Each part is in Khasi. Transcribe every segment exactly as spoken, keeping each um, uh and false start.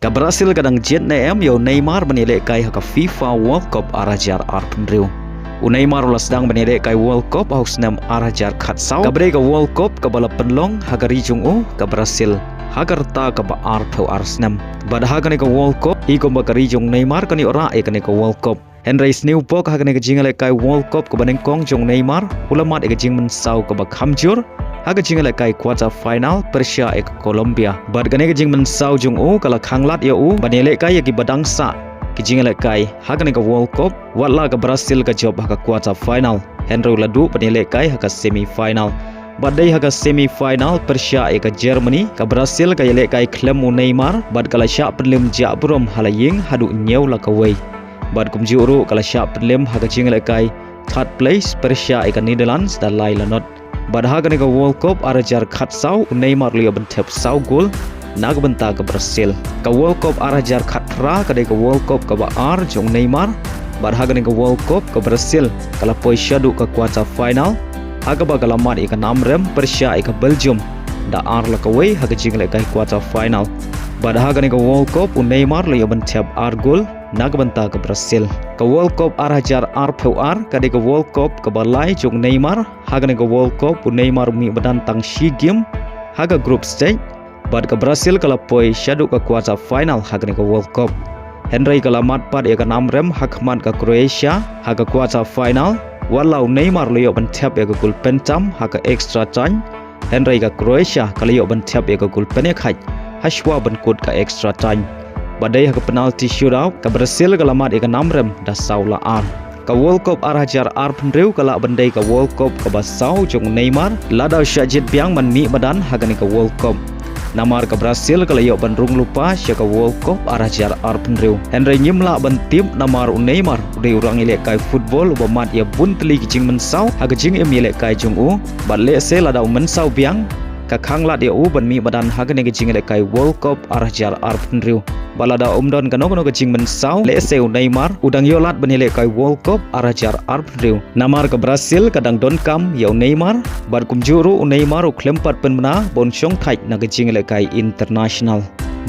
Ka Brazil ka dang jied ne em ïa u Neymar ban ïalehkai ha ka FIFA World Cup ar hajar arphew hynriew. U Neymar u la sdang ban ïalehkai World Cup ha u snem ar hajar khatsaw, kaba dei ka World Cup kaba la pynlong ha ka ri jong u ka Brazil ha ka rta kaba arphew ar snem. Bad ha kane ka World Cup, i kumba ka ri jong u Neymar kan ïoh rah ïa kane ka World Cup. Hynrei sniewbok ha kane ka jingïalehkai World Cup kaba nyngkong jong u Neymar, u la mad ïa ka jingmynsaw kaba kham jur ha ka jingïalehkai quarter final pyrshah ïa ka Colombia. Bad kane ka jingmynsaw jong u ka la khanglad ïa u ban ïalehkai ïa kiba dang sah ki jingïalehkai ha kane ka World Cup, watla ka Brazil ka jop ha ka quarter final, hynrei u la duh ban ïalehkai ha ka semi final. Bad dei ha ka semi final pyrshah ïa ka Germany, ka Brazil ka ïalehkai khlem u Neymar bad ka la shah pynlem jah burom ha la ïing haduh hynñiew la kawei. Bad kumjuh ruh ka la shah pynlem ha ka jingïalehkai third place pyrshah ïa ka Netherlands da lai la not. Bad ha kane ka World Cup ar hajar khatsaw, u Neymar u la ïoh ban thep saw gol na ka bynta ka Brazil. Ka World Cup ar hajar khatphra ka dei ka World Cup kaba ar jong u Neymar. Bad ha kane ka World Cup ka Brazil ka la poi shaduh ka quarter final ha kaba ka la mad ïa ka Namrem pyrshah ïa ka Belgium da ar la kawei ha ka jingïalehkai quarter final. Bad ha kane ka World Cup u Neymar u la ïoh ban thep ar gol na ka bynta ka Brazil. Ka World Cup ar hajar arphew ar ka dei ka World Cup kaba lai jong u Neymar. Ha kane ka World Cup u Neymar u mih madan tang shi game ha ka group stage. Bad ka Brazil ka la poi shaduh ka quarter final ha kane ka World Cup. Hynrei ka la mad pat ïa ka Namrem ha khmat ka Croatia ha ka quarter final, watla u Neymar u la ïoh ban thep ïa ka gol pyntam ha ka extra time. Hynrei ka Croatia ka la ïoh ban thep ïa ka gol pynïakhaid hashwa ban kut ka extra time. Bad dei ha ka penalty shootout, ka Brazil ka la mad ïa ka Namrem da saw la ar. Ka World Cup ar hajar arphew hynriew ka lah ban dei ka World Cup kaba saw jong u Neymar lada u shah jied biang ban mih madan ha kane ka World Cup. Namar ka Brazil ka la ïoh ban rung lypa sha ka World Cup ar hajar arphew hynriew. Hynrei ngim lah ban tip namar u Neymar u dei u rangïalehkai football uba mad ïa bun tylli ki jingmynsaw ha ka jingim ïalehkai jong u. Bad lehse lada u mynsaw biang, ka khanglad ïa u ban mih madan ha kane ka jingïalehkai World Cup ar hajar arphew hynriew. Bad lada um don kano kano ka jingmynsaw, lehse u Neymar u dang ïoh lad ban ïalehkai World Cup ar hajar arphew hynriew. Namar ka Brazil ka dang donkam ïa u Neymar, bad kumjuh ruh u Neymar u khlem pat pynbna ba un shong thait na ka jingïalehkai international.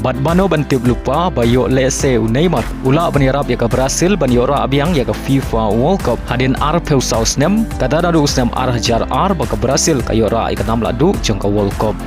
Bad bano ban tip lypa ba ïoh lehse u Neymar u lah ban ïarap ïa ka Brazil ban ïoh rah biang ïa ka FIFA World Cup hadien arphew saw snem, kata naduh u snem ar hajar ar ba ka Brazil ka ïoh rah ïa ka nam lahduh jong ka World Cup.